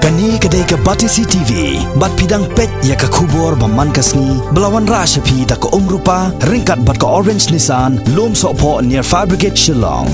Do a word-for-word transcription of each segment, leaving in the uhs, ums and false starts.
Kane ka dei ka Batesi T V, bad phi dang peit ïa ka khubor ba man ka sngi, ba la wanrah sha phi da ka Umrupa, ryngkat bad ka Orange Nissan, Lumsohphoh near Fire Brigade Shillong.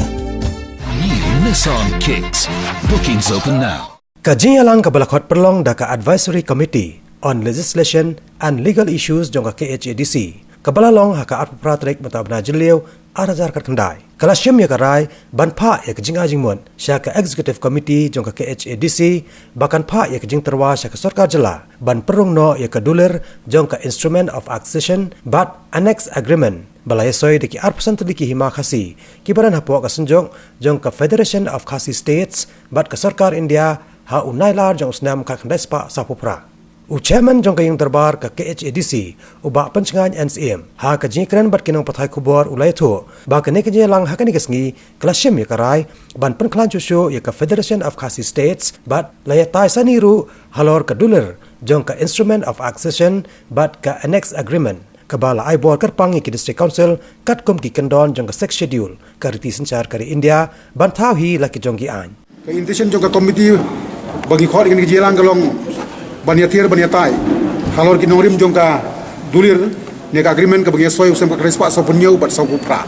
New Nissan Kicks. Bookings open now. Ka jingïalang kaba la khot pynlong da ka Advisory Committee on Legislation and Legal Issues jong ka K H A D C, kaba la long ha ka arphew phra tarik mynta u bnai Jylliew, ar hajar khatkhyndai, ka la shim ïa ka rai ban phah ïa ka jingai jingmut sha ka Executive Committee jong ka K H A D C, ba kan phah ïa ka jingtyrwa sha ka sorkar jylla ban pynrung noh ïa ka dulir jong ka Instrument of Accession bad Annex Agreement ba la ïasoi da ki arphew san tylli ki hima Khasi kiba don hapoh ka synjuk jong ka Federation of Khasi States bad ka sorkar India ha u Nailar jong u snem khatkhyndai spah sawphew phra. U Chairman jong ka ïing dorbar ka K H A D C, u Bah Pynshngaiñ N Syiem, ha ka jingïakren bad ki nongpathai khubor u la ïathuh ba kane ka jingïalang ha kane ka sngi ka la shim ïa ka rai ban pynkhlaiñ shuh shuh ïa ka Federation of Khasi States bad la ïatai sani ruh halor ka dulir jong ka Instrument of Accession bad ka Annex Agreement, kaba la ai bor kyrpang ïa ki District Council katkum ki kyndon jong ka Sixth Schedule, ka riti synshar ka ri India, ban thaw hi la ki jong ki aiñ. Ka intention jong ka committee ba ngi khot ïa kane ka jingïalang ka long ban ïathir ban ïatai halor ki nongrim jong ka dulir ne ka agreement kaba ngi ïasoi u snem khatkhyndai spah sawphew hynñiew bad sawphew phra.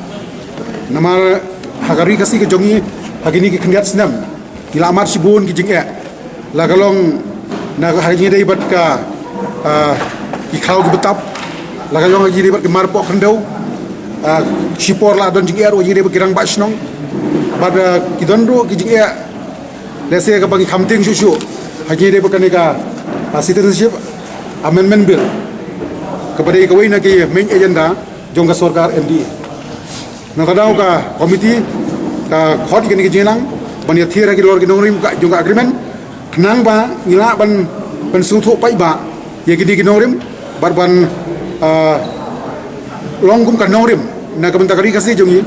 Namar ha ka ri Khasi ka jong ngi ha kine ki khyndiat snem ngi la mad shibun ki jingeh. La ka long na ha ka jingïadei bad ka, ah, ki khlaw ki btap. La ka long ha ka jingïadei bad ki marpoh khyndew. Ah, shipor la don jingeh ruh ha ka jingïadei bad ki rangbah shnong. Bad, ah, ki don ruh ki jingeh, lehse kaba ngi kham tieng shuh shuh ha ka jingïadei bad kane ka, ah, Citizenship Amendment Bill, kaba dei kawei na ki main agenda jong ka sorkar N D A. Na ka daw ka committee ka khot ïa kane ka jingïalang ban ïathir halor ki nongrim ka jong ka agreement, khnang ba ngi lah ban, ban sngewthuh paidbah ïa kine ki nongrim bad ban, ah, long kum ka nongrim na ka bynta ka ri Khasi jong ngi,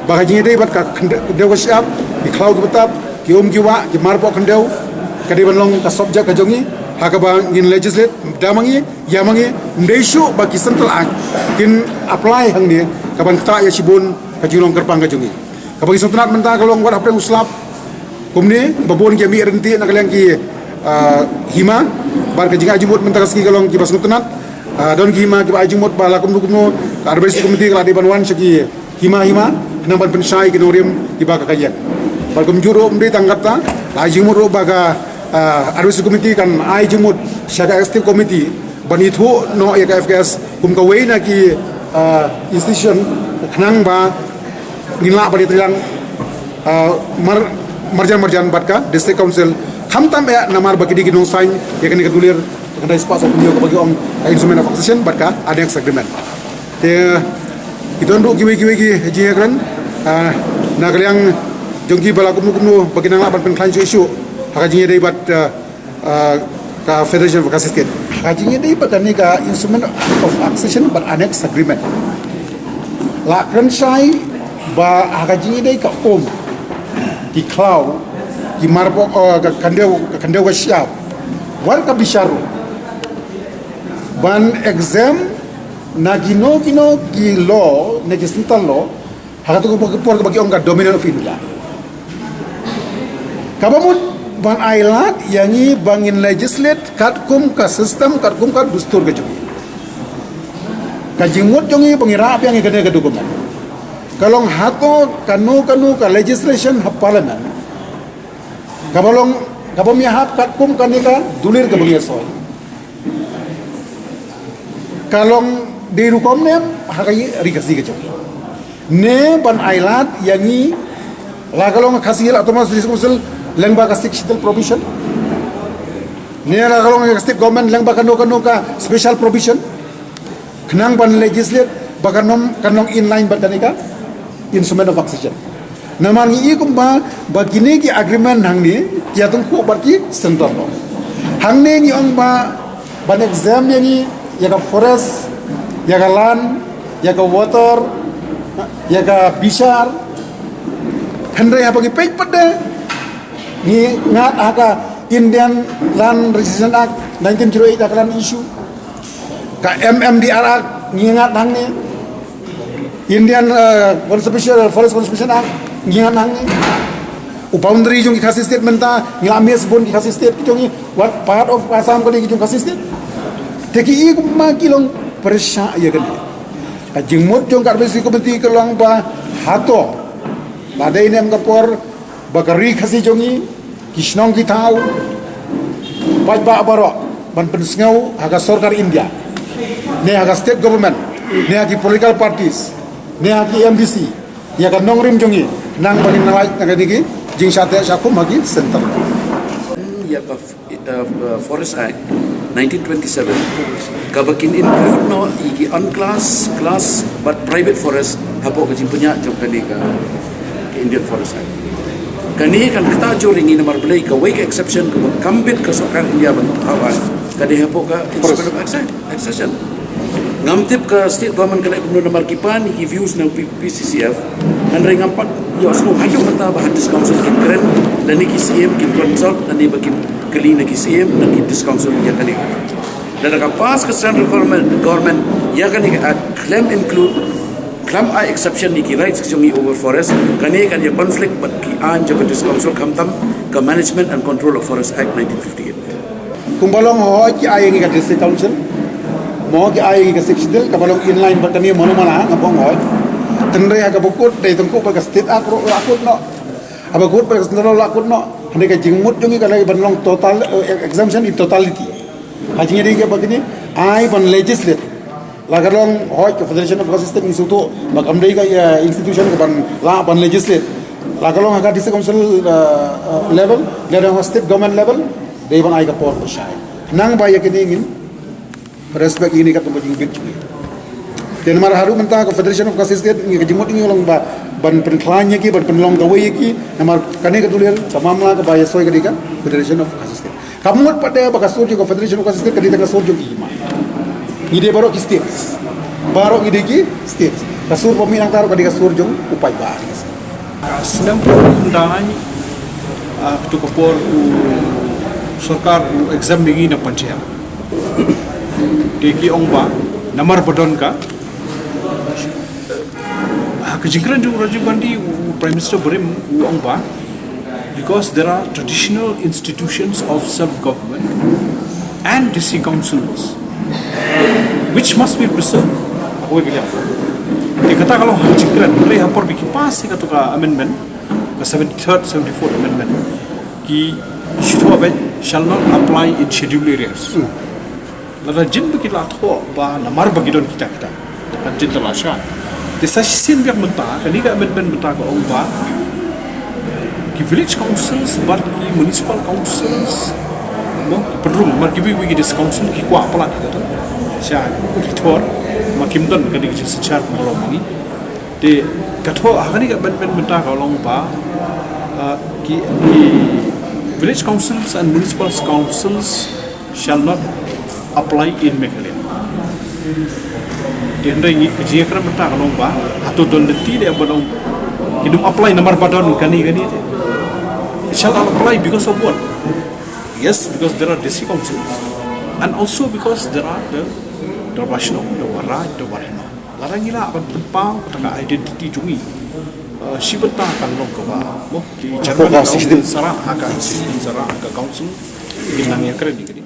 ba ka jingïadei bad ka khyndew ka shyiap, ki khlaw ki btap, ki um ki wah, ki marpoh khyndew, ka dei ban long ka subject ka jong ngi ha kaba ngin legislate, da ma ngi, ïa ma ngi, ym dei shuh ba ki Central Act kin apply hangne, kaban ktah ïa shibun ka jinglong kyrpang ka jong ngi. Kaba ngi sngewtynnat mynta ka long wat hapdeng u slap kumne, ba bun ki ïa mih ryntih na ka liang ki, ah, hima, bad ka jingai jingmut mynta ka sngi ka long kiba sngewtynnat. Ah, don ki hima kiba ai jingmut ba la kumno kumno ka advisory committee ka la dei ban wan sha ki hima hima, khnang ban pynshai ki nongrim kiba ka ka ïeng. Bad kumjuh ruh ym dei tang katta, la ai jingmut ruh ba ka, ah, advisory committee kan ai jingmut sha ka executive committee ban ithuh noh ïa ka F K S kum kawei na ki, ah, institution, khnang ba ngin lah ban ïatreilang, ah, mar, marjan marjan bad ka District Council, khamtam eh namar ba ki dei ki nongsaiñ ïa kane ka dulir khatkhyndai spah sawphew hynñiew kaba ngi ong ka Instrument of Accession bad ka Annex Agreement. Te ki don ruh kiwei kiwei ki jingïakren, ah, na ka liang jong ki ba la kumno kumno ba kin nang lah ban pynkhlaiñ shuh shuh ha ka jingïadei bad, ah, ah, ka Federation of Khasi State. Ha ka jingïadei bad kane ka Instrument of Accession bad Annex Agreement, la kren shai ba ha ka jingïadei ka um, ki khlaw, ki marpoh, ah, ka khyndew, ka khyndew ka shyiap, wat ka bishar ruh, ban exempt na kino kino ki law ne ki central law, ha kato ka por kaba ki ong ka Dominion of India. Kaba mut ban ai lad ïa ngi ba ngin legislate katkum ka system, katkum ka dustur ka jong ngi. Ka jingmut jong ngi ba ngi rah biang ïa kane ka document ka long hato kano kano ka legislation ha Parliament kaba long, kaba ym ïahap katkum kane ka dulir kaba ngi ïasoi, ka long dei rukom ne em ha ka ri Khasi ka jong ngi? Ne ban ai lad ïa ngi, la ka long Khasi Hills Autonomous District Council lyngba ka Sixth Schedule provision, ne la ka long ka state government lyngba kano kano ka special provision, khnang ban legislate ba kan long, kan long in line bad kane ka Instrument of Accession. Namar ngi i kumba ba kine ki agreement hangne ki ïatyngkhuh bad ki central law. Hangne ngi ong ba ban exempt ïa ngi ïa ka forest, ïa ka land, ïa ka water, ïa ka bishar. Hynrei haba ngi peit pat de, ngi ngat ha ka Indian Land Registration Act nineteen zero eight, ha ka land issue, ka M M D R Act ngi ngat hangne, Indian, eh, Conservation, Forest Conservation Act ngi ngat hangne. U boundary jong ki Khasi State mynta, ngi la miss bun ki Khasi State ki jong ngi, wat part of Assam ka dei ki jong Khasi State. Te ki i kumba ki long pyrshah ïa kane. Ka jingmut jong ka advisory committee ka long ba hato, ba dei ne em ka por, ba ka ri Khasi jong ngi, ki shnong ki thaw, paidbah baroh, ban pynsngew ha ka sorkar India, ne ha ka state government, ne ha ki political parties, ne ha ki M D C, ïa ka nongrim jong ngi, nang ba ngin nang lait na kane ki jingshah teh shah kum ha ki center. Ïa ka, uh, uh, Forest Act nineteen twenty-seven, kaba kin include noh ïa ki unclass, class, bad private forest hapoh ka jingpynïaid jong kane ka, ka Indian Forest Act. Kane kan ktah jur ïa ngi namar balei kawei ka exception kaba kam bit ka sorkar India ban hap ai, ka dei hapoh ka Instrument of Accession. Ngam tip ka state government ka leh kumno namar ki pan ïa ki views na P-, P C C F. Hynrei ngam pat ïohsngew haduh mynta ba ha District Council kin kren lane ki C M kin consult lane ba kin kylli na ki C M na ki District Council ïa kane. Lada ka pass ka central government, government ïa kane ka act, khlem include, khlem ai exception ïa ki rights ki jong ngi over forest, kane kan ïa conflict bad ki aiñ jong ka District Council khamtam ka Management and Control of Forest Act nineteen fifty-eight. Kumba long hooid ki ai ïa ngi ka District Council, mo ki ai ïa ngi ka Sixth Schedule, kaba long inline bad kane mo, mano mano, ngam ong hooid. Hynrei ha kaba kut dei tang kut ba ka State Act ruh la kut noh. Haba kut ba ka Central la kut noh. Hynrei ka jingmut jong ngi ka dei ban long total, eh, exemption in totality. Ha jingïadei kaba kine, ai ban legislate. La ka long hooid ka Federation of Khasi State ngi sngewthuh ba kam dei ka, eh, institution ka ban lah ban legislate. La ka long ha ka District Council, eh, eh, level, la ka long ha State Government level, dei ban ai ka por ba shai. Nang ba ïa kine ngin respect ïa kine katkum ka jingbit jong ngi. Te namar haduh mynta ka Federation of Khasi State ngi ka jingmut ngi long ba ban pynkhlaiñ ïa ki, ban pynlong kawei ïa ki, namar kane ka dulir ka mamla kaba ïasoi ka dei ka Federation of Khasi State. Ka mut pat de ba ka sur jong ka Federation of Khasi State ka dei tang ka sur jong i ma. Ngi dei baroh ki states. Baroh ngi dei ki states. Ka sur ba mih nangta ruh ka dei ka sur jong u paidbah. Ka snem khyndai, ah, kato ka por u sorkar u exempt ïa ngi na Punjab. Te ki ong ba namar ba don ka, ha ka jingkren jong u Rajiv Gandhi, u Prime Minister barim, u ong ba, because there are traditional institutions of self-government and district councils which must be preserved. Kawei ka liang. Te kata ka long ha ka jingkren, hynrei ha por ba ki pass ïa kato ka amendment, ka seventy-third, seventy-fourth amendment, ki shu thoh ba shall not apply in scheduled areas. Lada jin ba ki la thoh ba namar ba ki don kita kita, kan jin ta la sha. Te sa shisien biang mynta, kane ka amendment mynta ka ong ba ki village councils bad ki municipal councils, mo, ki pynrung, namar kiwei kiwei ki district council ki kwah palat ïa kato. Sha u ki thor, ma kim don kane ka jingsynshar kumba long ma ngi. Te ka thoh ha kane ka amendment mynta ka long ba, ah, ki, ki village councils and municipal councils shall not apply in Meghalaya. Te hynrei ngi ka jingkren mynta ka long ba, hato don lynti ne ba long, kin ym apply namar ba don kane kane te. It shall not apply because of what? Yes, because there are district councils and also because there are the Dorbar Shnong, Dorbar Raj, Dorbar Hynñiewtrep. Lada ngi lah ban pynpaw kata ka identity jong ngi, eh, shi bynta kan long kaba, mo, ki chairman ka sara ha ka, sara ha ka council, kin nang ïakren ïa kane.